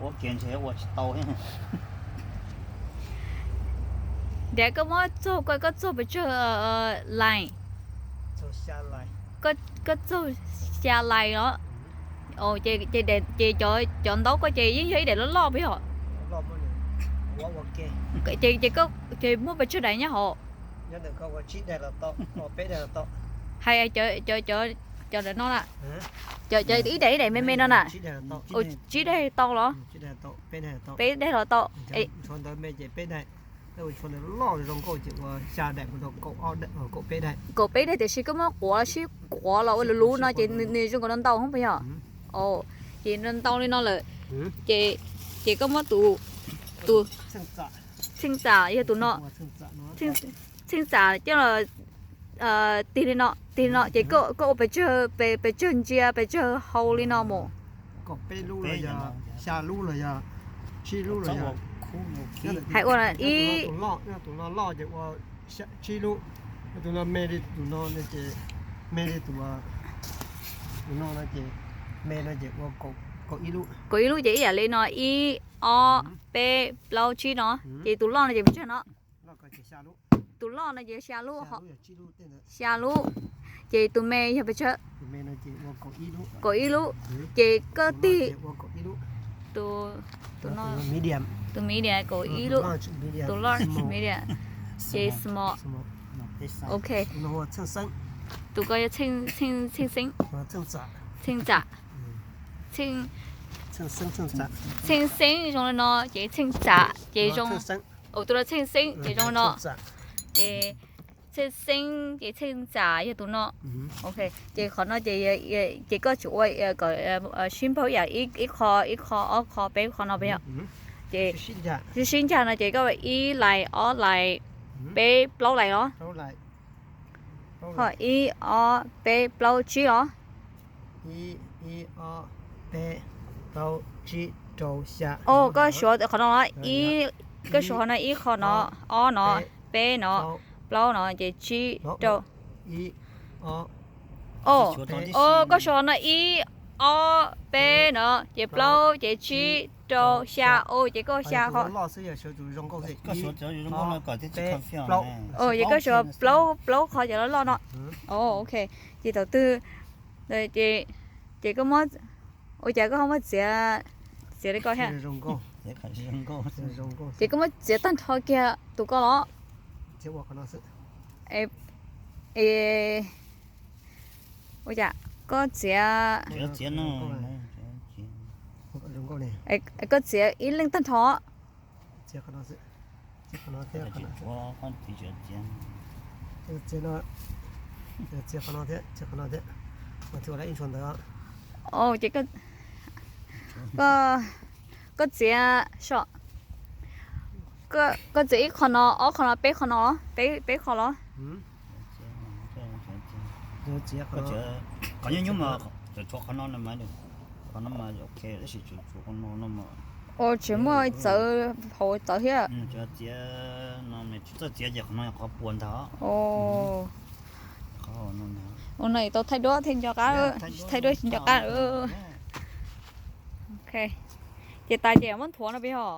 Ua kiag ntshe ua tsis tau thiab. Ntiav koj muab txog koj, koj txog pes tsawg line? Koj txog xya line los? Ces cov ntaub koj ces yeej yog ib daim loj loj puas yog? Ces, ces muaj pes tsawg daim nyob hauv? Hais cov, cov ntawm no na, cov ib daim ib daim me me no na. Tsib daim tau los? Peb daim los tau. Kaum peb daim tiam sis koj muab quav sib quav los ua luv luv no ces nws zoo nkaus no ntau hov puas yog? Ces no ntau li no lawm. Ces, ces koj muab tus, tus txheej txam yog tus no, txheej txam coj los tig li no, tig li no ces koj ua pes tsawg, pes tsawg ntsia pes tsawg hau li no mus? Kaum peb lub los yog xya lub los yog tsib lub los yog? Hais ua ib, tus no loj ces ua tsib lub, tus no me li tus no ces me li tus, tus no no ces me no ces ua kaum ib lub. Kaum ib lub ces ib yam li no ib, ob, peb, plaub, tsib no, ces tus loj no ces pes tsawg no? Tus loj no ces xya lub, xya lub. Ces tus me yog pes tsawg? Kaum ib lub. Ces koj tig tus, tus medium kaum ib lub, tus large medium, ces small. Ok. Tus ko yog txheej xeeb, txheej txam, txheej xeeb zoo li no ces txheej txam ces zoo, tus no txheej xeeb ces zoo li no. Ces txheej xeeb ces txheej txam yog tus no. Ok, ces qhov no ces, ces koj tsuas ua kom sib npaug ib yam ib qho, ib qho, ob qho, peb qho no puas yog? Ces sib ncag no ces koj ib lais, ob lais, peb, plaub lais los? Ho ib, ob, peb, plaub, tsib los? Koj suav qhov no los? Koj suav qhov no ib qho no, ob no, peb no, plaub no ces tsib, rau. Koj suav qhov no ib, ob, peb no ces plaub ces tsib, rau, xya. Ces koj xya qhov. Ces koj suav plaub, plaub qhov cov loj loj no. Ok, ces thaum twg, ces koj muab, ua cas koj ho muab txiav, txiav li ko thiab? Ces koj muab txiav tag nrho kiag tus ko los? Ua cas koj txiav, koj txiav ib leej tag nrho? Ces koj txiav, koj txiav ib qho no, ob qho no, peb qho no, peb, peb qho los? Qhov nyuaj nyuaj mas tshuav qhov no, qhov no mas ok tab sis tshuav qhov no no mas. Ua tsis muaj txawv hauv txawv thiab. Txiav no tsis txawj txiav ces qhov no yog qhov puas ntag. Ua no tau thaij duab thiaj nco qab, thaij duab tsis nco qab. Ok, ces tas ces muab nthuav no puas yog?